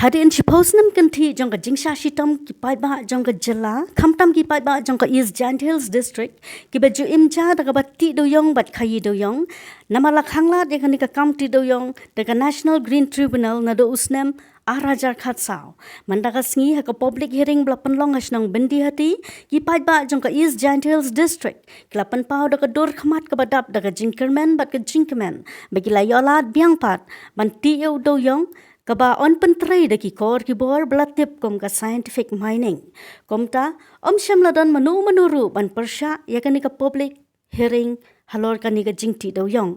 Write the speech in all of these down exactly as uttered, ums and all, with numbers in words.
Hadien shiphew snem kynthih jong ka jingshah shitom ki paidbah jong ka jylla, khamtam ki paidbah jong ka East Jaintia Hills District, kiba ju im ja da kaba tih dewiong bad khaii dewiong, namar la khanglad ïa kane ka kam tih dewiong da ka National Green Tribunal naduh u snem ar hajar khatsaw. Mynta ka sngi ha ka public hearing ba la pynlong ha shnong Byndihati, ki paidbah jong ka East Jaintia Hills District ki la pynpaw da ka dur khmat kaba dap da ka jingkyrmen bad ka jingkmen ba ki la ïoh lad biang pat ban tih ïa u dewiong kaba yn pyntrei da ki kor ki bor ba la tip kum ka scientific mining. Kumta, ym shym la don mano mano ruh ban pyrshah ïa kane ka public hearing halor kane ka jingtih dewiong.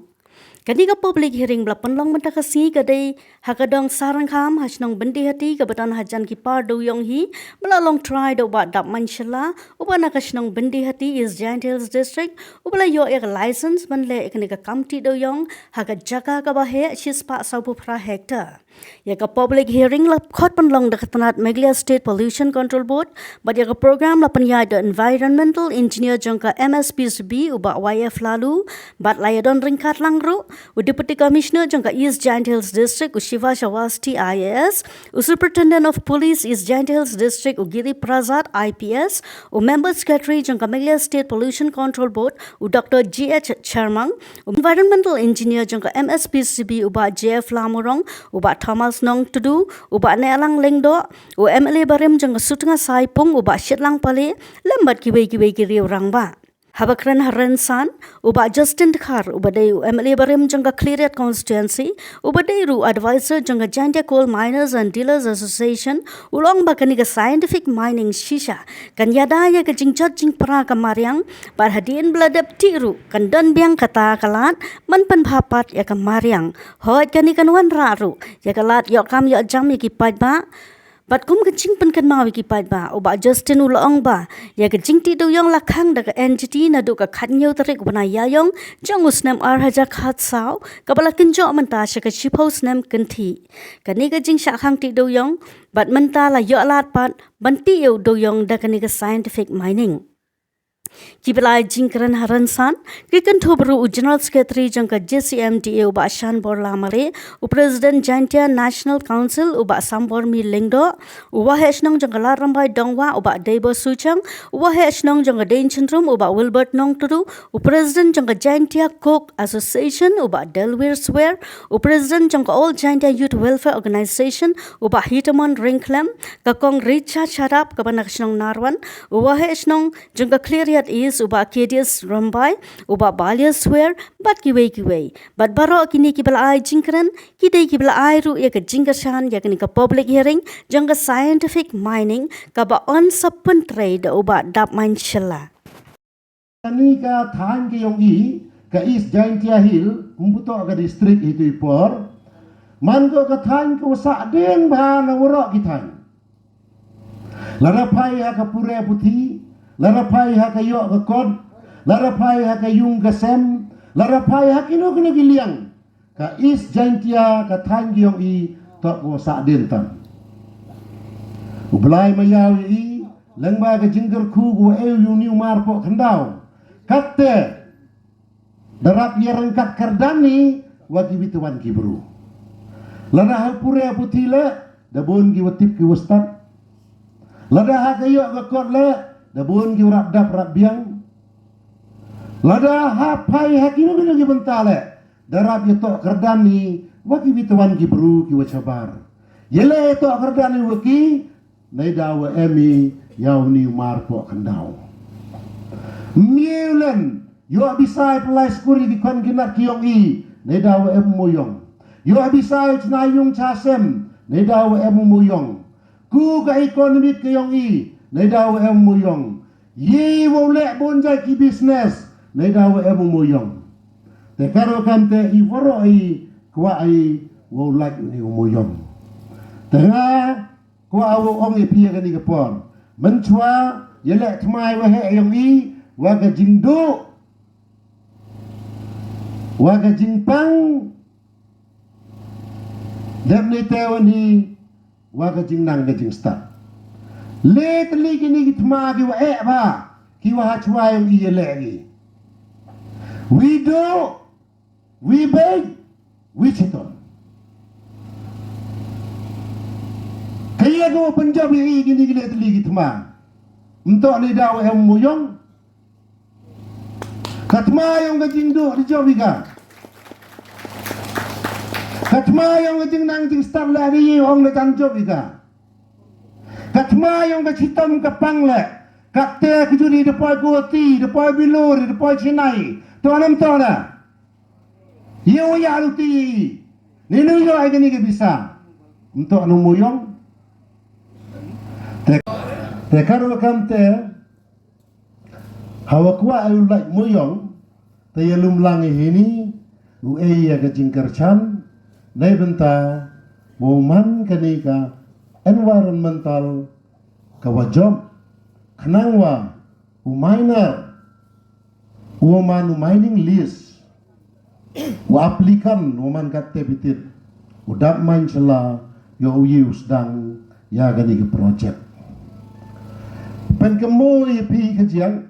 Kane ka public hearing ba la pynlong mynta ka sngi ka dei ha ka dong Sarangkham ha shnong Byndihati kaba don hajan ki par dewiong hi, ba la long trai da u Bah Dapmain Shylla, uba na ka shnong Byndihati, East Jaintia Hills District, uba la ïoh ïa ka license ban leh ïa kane ka kam tih dewiong ha ka jaka kaba heh shispah sawphew phra hectare. Ïa ka public hearing la khot pynlong da ka tnat Meghalaya State Pollution Control Board, bad ïa ka program la pynïaid da u Environmental Engineer jong ka M S P C B, u Bah Y F Laloo, bad la ïadon ryngkat lang ruh u Deputy Commissioner jong ka East Jaintia Hills District, u Shivas Awasthi, I A S, u Superintendent of Police East Jaintia Hills District, u Giri Prasad, I P S, u Member Secretary jong ka Meghalaya State Pollution Control Board, u Doctor G H Sharmang, u Environmental Engineer jong ka M S P C B, u Bah J F Lamurong, u Bah Thomas Nongtudu, u Bah Nehlang Lyngdoh, u M L A barim jong ka Sutnga Saipung, u Bah Shitlang Pale, lem bad kiwei kiwei ki riew rangbah. Haba kren ha rynsan, u Bah Justin Dkhar, uba dei u M L A barim jong ka Khliehriat Constituency, uba dei ruh advisor jong ka Jaintia Coal Miners and Dealers Association, u la ong ba kane ka scientific mining shisha kan ïada ïa ka jingjot jingpra ka mariang, bad hadien ba la dep tih ruh kan don biang kata ka lad ban pynbha pat ïa ka mariang. Hooid, kane kan wanrah ruh ïa ka lad ïoh kam ïoh jam ïa ki paidbah. Bad kum ka jingpynkynmaw ïa ki paidbah, u Bah Justin u la ong ba ïa ka jingtih dewiong la khang da ka N G T naduh ka khathynñiew tarik u bnai Ïaïong jong u snem ar hajar khatsaw, kaba la kynjoh mynta sha ka shiphew snem kynthih. Kane ka jingshah khang tih dewiong, bad mynta la ïoh lad pat ban tih ïa u dewiong da kane ka scientific mining. Kiba la ai jingkren ha rynsan ki kynthup ruh u General Secretary jong ka J C M D A, u Bah Shanbor Lamare, u President Jaintia National Council, u Bah Sambor Mir Lyngdoh, u Waheh Shnong jong ka Ladrymbai Dongwah, u Bah Deibo Suchong, u Waheh Shnong jong ka Deiñchynrum, u Bah Wilbert Nongtudu, u President jong ka Jaintia Coke Association, u Bah Delwir Swer, u President jong ka All Jaintia Youth Welfare Organization, u Bah Hitamon Ryngkhlem, ka Kong Richa Sharap kaba na ka shnong Narwan, u Waheh Shnong jong ka Khliehriat East, u Bah Kedius Rymbai, u Bah Balius Swer, bad kiwei kiwei. Bad baroh kine kiba la ai jingkren ki dei kiba la ai ruh ïa ka jingkyrshan ïa kane ka public hearing jong ka scientific mining kaba yn sa pyntrei da u Bah Dapmain Shylla. Kane ka thaiñ ka ïong i, ka East Jaintia Hill, kumba toh ka district hi tu i por, man ko ka thaiñ ka wa sah dien bha na waroh ki thaiñ. Lada phai ha ka pure puthi, lada phai ha ka ïoh ka kot, lada phai ha ka ïung ka sem, lada phai ha kino kino ki liang, ka East Jaintia, ka thaiñ ka ïong i, toh ka wa sah dien tam. U Blai ma ïaw ïa i, lyngba ka jingkyrkhu ka wa e u ïa une u mar poh khyndaw. Katte, da rap ïa ryngkat kyrdan i wa kiwi tawan ki bru. Lada ha pure puthi leh, da bun ki wa tip ki wa stad. Lada ha ka ïoh ka kot leh, da bun ki wa rap dap rap biang. Lada ha phai ha kino kino ki bynta leh, da rap ïa toh kyrdan i wa kiwi tawan ki bru ki wa shabar. Ïa leh ïa toh kyrdan i wa ki, neidaw wa em i ïa une u mar poh khyndaw. Miew len, ïoh bisai pynlai skur ïa ki khon ki nat ki ïong i, neidaw wa em u mo ïong. Ïoh bisai chna ïung cha sem, neidaw wa em u mo ïong. Ku ka economic ka ïong i, neidaw wa em u mo ïong. Ïa i wa u leh bun jait ki business, neidaw wa em u mo ïong. Te ka ruh kamte i waroh i kwah i wa u lait une u mo ïong. Te nga kwah u ong ïa phi ïa kane ka por. Mynshuwa ïaleh thymmai waheh ïong i wa ka jingduh, wa ka jingpang, dep ne te wan hi wa ka jingnang ka jingstad. Le tylli kine ki thymmai ki waheh bha ki wa ha shuwa ïong i ïaleh ki. Wi duh, wi beit, wi chitom. Ïa ko pynjop ïa i kini ki leh tylli ki thma. Mynta ni daw em Muyong. Ka thma ïong ka jingduh di jop ïa ka. Ka thma ïong ka jingnang jingstad leh ka ïa ong da kan jop ïa ka. Ka thma ïong ka chitom ka pang leh. Ka te ka juri da poi Guwahati, da poi Bilur, da poi Chennai. To nam to na. Ïa u ïa luti. Ni nu ïa ai kani ka bisa. Mynta nu Muyong. Te, te kar wa kam te. Hawa kwah ai u lait Muyong. Te ïa lum lang i hini. U ei ïa ka jingkyrchan. Nei bynta. Wa u man kani ka environmental ka wa jop. Khnang wa u miner. U wa man u mining lease. U applicant u wa man kat te bitit. U dap man shala ïa u ïa u sdang ïa kani ka project. Pen ka mo ïa phi ka jiang.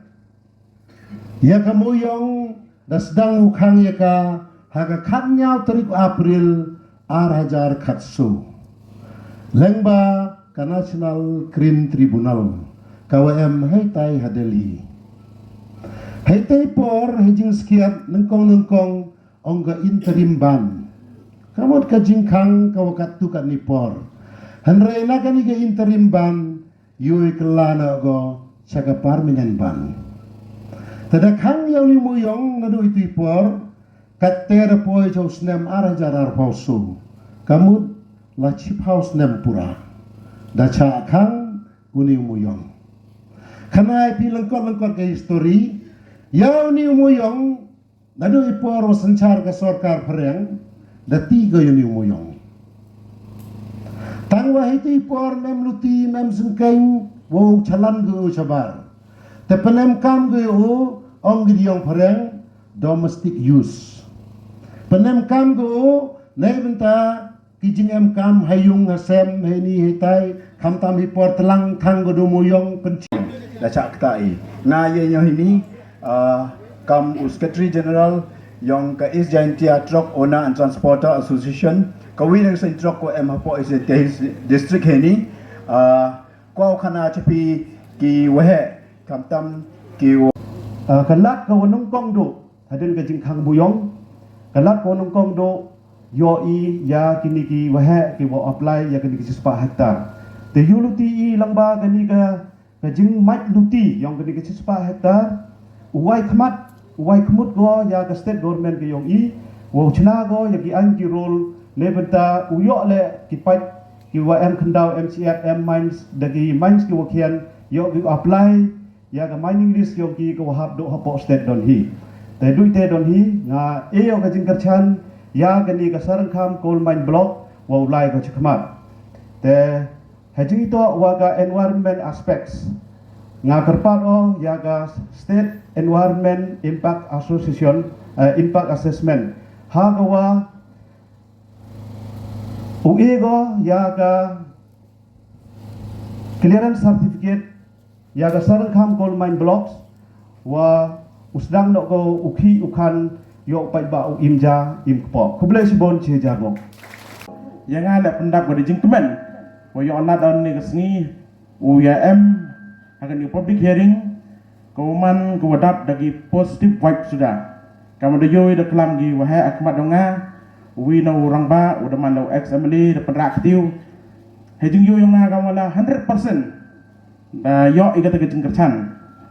Ïa ka Muyong da sdang u khang ïa ka ha ka khatñiaw tarik April ar hajar khatsaw. Lengba ka National Crime Tribunal ka wa em haitai ha Delhi. Haitai por ha jingskiat nyngkong nyngkong ong ka interim ban. Ka mut ka jingkhang ka wa katto katne por. Hynrei na kani ka interim ban Ïoh i kylla na go sha ka permanent ban. Te da khang ïa uni u Muyong naduh itu i por, katte da poi sha u snem ar hajar arphew saw. Ka mut la chiphew snem pura. Da chah khang uni u Muyong. Kane phi lyngkot lyngkot ka history, ïa uni u Muyong Naduh i por wa synshar ka sorkar phareng, da ti ko ïa uni u Muyong. Tang wa hiti i por mem luti, mem syngkeng, wa u chalan ko u shabar. Te pynem kam ko u, ong ki diong phareng, domestic use. Pynem kam ko u, nei bynta, Ki jingem kam ha yung ha sem ha ini ha itai, khamtam hi por tlang khang ko u Muyong pynchim. Da chah kata i. Na ye nyo hini, ah, kam u Secretary General yong ka East Jaintia Truck Owner and Transporter Association, ka wi nang sen truck ko em hapoh East Jaintia Hills District hini, ah, ko khana chapi ki wahe, khamtam ki wa- Ah, ka lad ka wa nyngkong duh, Hadien ka jingkhang Muyong, ka lad ko nyngkong duh, ïoh i ïa kini ki waheh ki wa apply ïa kini ki chispah hektar. Te ïoh luti i lyngba kani ka, ka jingmait luti ïong kini ki chispah hektar. U wai khmat, u wai khmut ko ïa ka state government ka ïong i, wa u chna ko ïa ki ain ki rule, ne bynta u ïoh leh ki pait, ki wa em khyndaw M C F, em mines, da ki mines ki wa khian, ïoh ki apply, Ïa ka mining lease ïong ki ka wa hap duh hapoh state don hi. Te duh te don hi, nga e ïa ka jingkyrchan, ïa kani ka Saraingkham Coal Mine Block, wa u lai ka chikmat. Te, ha jingitoh wa ka environment aspects. Nga kyrpad o, ïa ka State Environment Impact Association, eh, Impact Assessment. Ha ka wa, u e ko, ïa ka clearance certificate, ïa ka Saraingkham Coal Mine Blocks, wa u sdang noh ko u khih u khan ïoh paidbah u im ja im kpoh. Khublei shibun chi hajar mo. Ïa nga leh pyndap ka da jingkmen. Wa ïoh lad on ni ka sngi, u ïa em, ha kani public hearing, ka wa man ka wa dap da ki positive vibe suda. Ka ma da ïoh da klam ki wa heh ha khmat da nga, u wi na u rangbah, u da man da u ex M L A, da pynrah kti u. He jingïoh ïong nga ka wa la hundred percent. Da ïoh i kata ka jingkyrchan.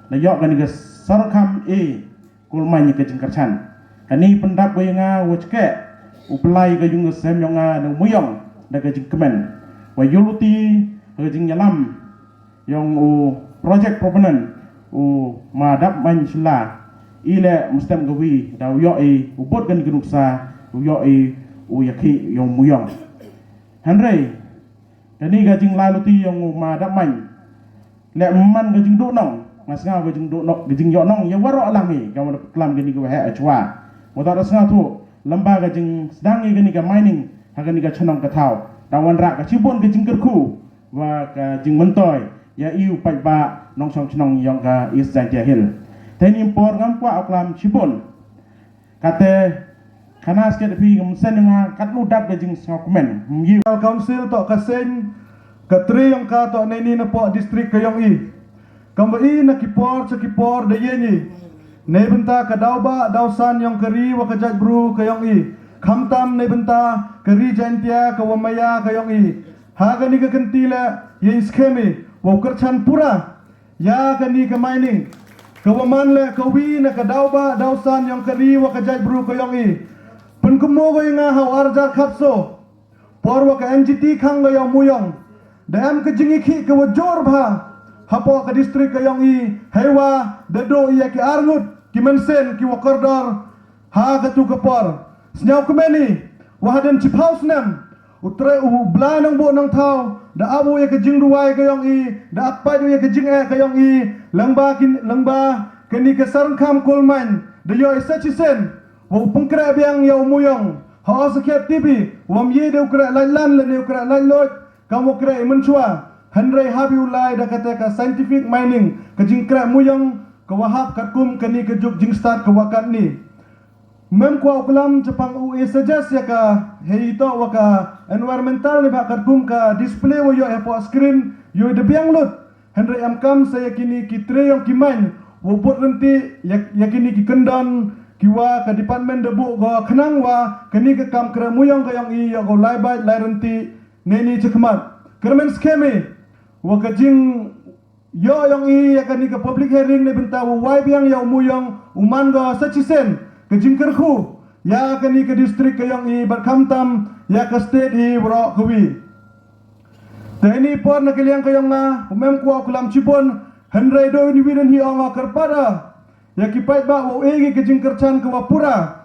Da ïoh kani ka Saraingkham e coal mine ka jingkyrchan. Kani pyndap ko ïa nga wa chke u pynlai ka yung ka sem ïong nga na u Muyong da ka jingkmen. Wa ïoh luti ka jingïalam ïong u project proponent u ma dap man shla i le mustem ka wi da u ïoh i u bot kani ka nuksa u ïoh i u ïa khih ïong Muyong. Hynrei Kani ka jinglai luti ïong u ma dap man. Leh man ka jingduh nong, nga sngaw ka jingduh nong, ka jingïoh nong, ïa waroh lang hi, ka wa klam kani ka wa heh achwa. Wa ta da sngaw tu, lamba ka jingsdang hi kani ka mining, ha kani ka chnong ka thaw. Da wanrah ka chibun ka jingkyrkhu, wa ka jingmyntoi, ïa i u paidbah, nongshong chnong ïong ka East Jaintia Hill. Te ni por ngam kwah u klam chibun. Kate, khana sket phi ngam sen nga, kat lu dap da jingsngaw kmen. Mgi. Council to ka seng, Ka tre yong ka toh neini napoh district ka yong i. Kam wa i na ki por cha ki por da yeni. Nei bynta ka daw ba daw san yong ka ri wa ka jait bru ka yong i. Khamtam nei bynta ka ri Jaintia ka wa maya ka yong i. Ha kani ka kynti le yen skhem i wa u kyrchan pura ya kani ka mining. Ka wa man le ka wi na ka daw ba daw san yong ka ri wa ka jait bru ka yong i. Pynkumo ko i nga ha u arjar khatso. Por wa ka N G T khang ka yong Muyong. Da em ka jingikhi ka wa jor bha. Hapoh ka district ka yong i. Heiwa da do i ya ki arngut ki mensen ki wa kordor. Ha ka tu ka por. Snyau kmeni. Wa haden chiphaw snem. U tre u bla nang bo nang thaw. Da abu ya ka jingduwai ka yong i. Da apai ya ka jing e ka yong i. Langba kin langba. Kani ka sarngkham coal mine. Da yo i sa chisen. Wa u pengkreh biang ya u Muyong. Ha o sakhiat tibi, wa mye de u kreh laitlan le ne u kreh laitlot, kam u kreh i mynchwa. Hynrei habi u lai da kata ka scientific mining, ka jingkreh Muyong, ka wa hap katkum kani ka juk jingstad ka wa katni. Mem kwa u klam chapang u e suggest ya ka, hei to wa ka environmental ne ba katkum ka display wa yo e po screen, yo de biang lut. Hynrei em kam sa ya kini ki tre yong ki main, wa bud renti ya, ya kini ki kendon, ki wa ka department da bu go khnang wa kini ka kam kreh Muyong ka yong i ya go lai bait lai renti, neini chakhmat. Kyrmen skhem i, wa ka jing yo yong i ya kani ka public hearing ne bynta wa wai biang ya u Muyong, u man go sa chisen, ka jing kyrkhu, ya kani ka district ka yong i, bad khamtam, ya ka state i, wro ka wi. Te ini por na ka liang ka yong nga, u mem kwa u klam chibon, hynrei do ini wiren hi ong a kyrpada. Ya ki paid ba wa u e ki ka jingkyrchan ka wa pura.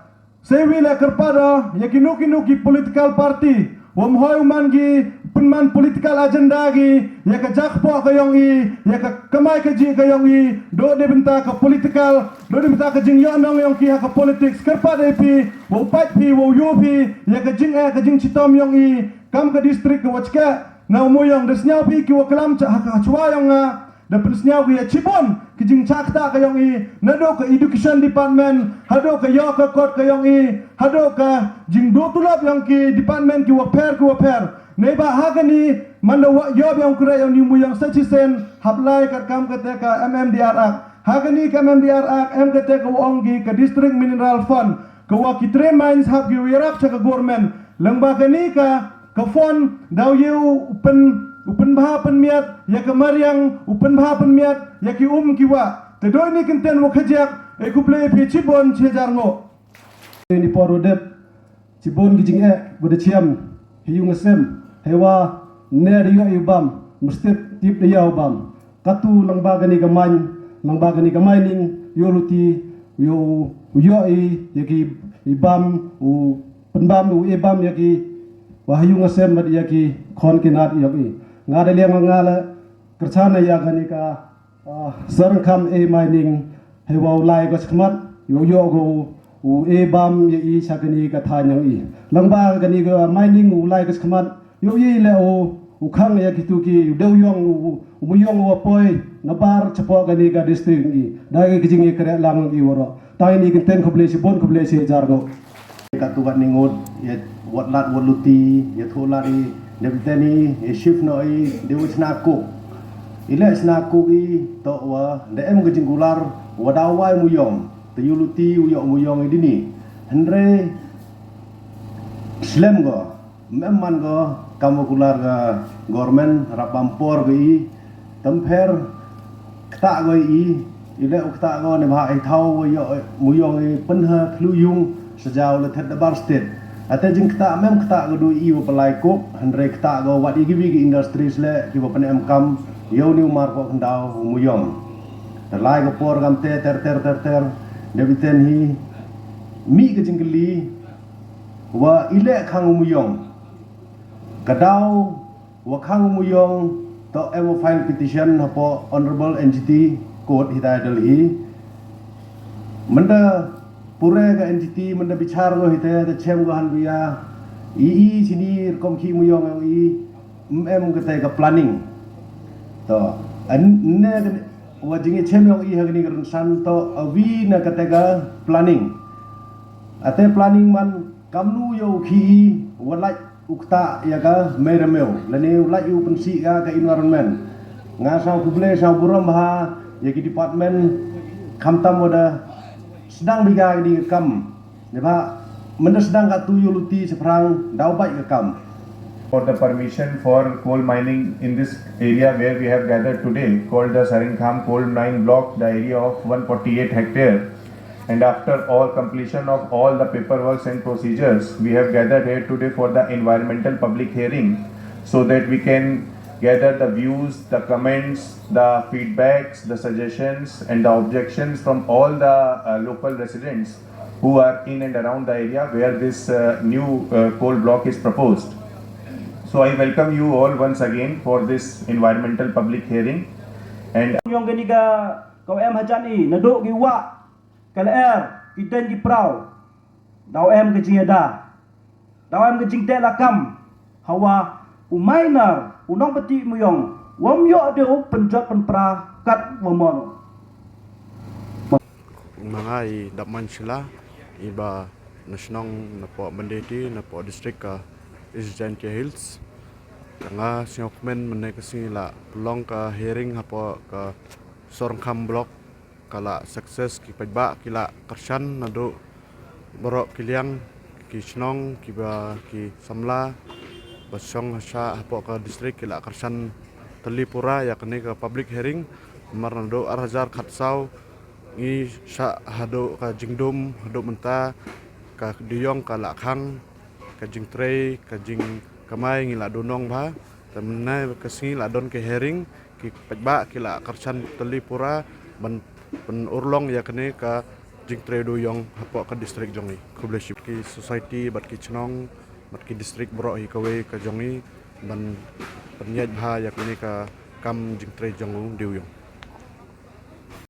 Se wi la kyrpada, ya ki nu ki nu ki political party. Wa mhoi u man ki, pynman political agenda ki, ya ka jakpo ka yong i, ya ka kamai ka ji ka yong i, do de bynta ka political, do de bynta ka jingyo nong yong ki ha ka politics, kyrpada i pi, wa u paid pi, wa u yo pi, ya ka jing e, ka jingchitom yong i, kam ka district ka wa chka, na u Muyong da snyau pi ki wa klam cha ha ka chwa yong nga, da pynsnyau ki ya chibon, ki jingchak ta ka yong i, na do ka education department, ha do ka yo ka kot ka yong i, ha do ka jingdo tulop yong ki department ki wa pher ki wa pher. Nei ba ha kani, man da wa yo yong kure yong ni u Muyong sa chisen, hap lai kat kam kata ka M M D R Act. Ha kani ka M M D R Act, em kata ka wa ong ki ka District Mineral Fund, ka wa ki tre mines hap ki wa yarap cha ka government. Lang ba kani ka ka fon, daw ye u pyn, u pynbha pynmiat, ya ka mariang, u pynbha pynmiat, ya ki um ki wa. Te doi ni kynten wa khajiak, e kuble phi chibon chi hajar ngo. Ni por u dep, chibon ki jing e, wa da chiam, hi yung sem, he wa, ne da yo i bam, mustip tip da yo bam. Katu lang ba kani ka main, lang ba kani ka mining, yo luti, yo, yo i, ya ki, i bam, u, pynbam u e bam ya ki, wa ha yung sem bad ya ki khon ki nat ya ki. Nga da liang nga la kyrchan ya kani ka, ah, Sarngkham e mining, he wa u lai ka chkhmat, yo yo go u e bam ya i cha kani ka thaiñ yang i. Lang ba kani ka mining u lai ka chkhmat, yo i le u, u khang ya ki tu ki, u deu yong u, u mu yong u apoi, na bar chapo kani ka district i. Da ki jing i kre lang i waro. Tang ini kynten khublei shibun, khublei shi hajar ngo. Katu wat ni ngut, ya wat lat wat luti, ya thu lat i, dep teni, ya shift no i, de wa chna kuk. Ile chna kuk i, to wa, de em ka jingkular, wa da wai mu yong, te yu luti, u yok mu yong i dini. Hynrei, slem go, mem man go, kam wa kular ka government, rap bam por go i, Tymper kta go i, ile u kta go ne bha i thaw wa yo mu yong i pynha khlu yung sa jaw le thet da bar state. Ate jing kta mem kta go du i wa palai kuk, hynrei kta go wat i ki wi ki industries le ki wa pynem kam, yo ni u mar ko khndaw u mu yong. Te lai ka por kam te ter ter ter ter, de biten hi, mi ka jingkli, wa ile khang u mu yong. Ka daw, Wa khang mu yong to em wa file petition hapo Honorable N G T Court hitai Delhi. Menda pure ka N G T menda bichar go hitai ta chem go han bia. I i sini rukom khi mu yong yong i em em ka tai ka planning. To an ne wa jing i chem yong i ha kani ka rynsan to awi na ka tai ka planning. Ate planning man kamnu yo khi i wa lait u ktah ïa ka mei rymmew lane u lait u pynsih ïa ka environment. Nga sngewkhublei, sngewburom bha ïa ki department khamtam ba da sdang bha ïa kane ka kam. Naba mynta sdang katto ïa u luti shaphrang da u bait ka kam. For the permission for coal mining in this area where we have gathered today, called the Saringkham Coal Mine Block, the area of one forty-eight hectare. And after all completion of all the paperwork and procedures, we have gathered here today for the environmental public hearing so that we can gather the views, the comments, the feedbacks, the suggestions, and the objections from all the uh, local residents who are in and around the area where this uh, new uh, coal block is proposed. So I welcome you all once again for this environmental public hearing. And yong kani ka kau em hajan i naduk ki wak ka lyer ki den ki prau. Dau em ka jingïada, dau em ka jingteh lakam. Hawa u miner u nongpyni muyong wam ïoh de u pynjot pynpra kat wamon. Ma nga i Dapman Shila, i ba na shnong na po Mandeti na po district ka East Jaintia Hills. Ka nga sngewkmen mynne ka sngi la pynlong ka hearing hapo ka Sorngkham Block, ka la success, ki paidbah ki la kyrshan naduh baroh ki liang, ki shnong, ki ba ki samla ba shong sha hapoh ka district ki la kyrshan tylli pura ïa kane ka public hearing. Namar naduh ar hajar khatsaw ngi shah haduh ka jingdum haduh mynta ka dewïong ka la khang, ka jingtrei ka jingkamai ngi la duhnong bha. Te mynne ka sngi la don ka hearing, ki paidbah ki la kyrshan tylli pura ban pynurlong ïa kane ka jingtrei dewïong hapoh ka district jong i. Khublei shibun ki society bad ki chnong bad ki district baroh hi kawei ka jong i ban pynïaid bha ïa kane ka kam jingtrei jong u dewïong.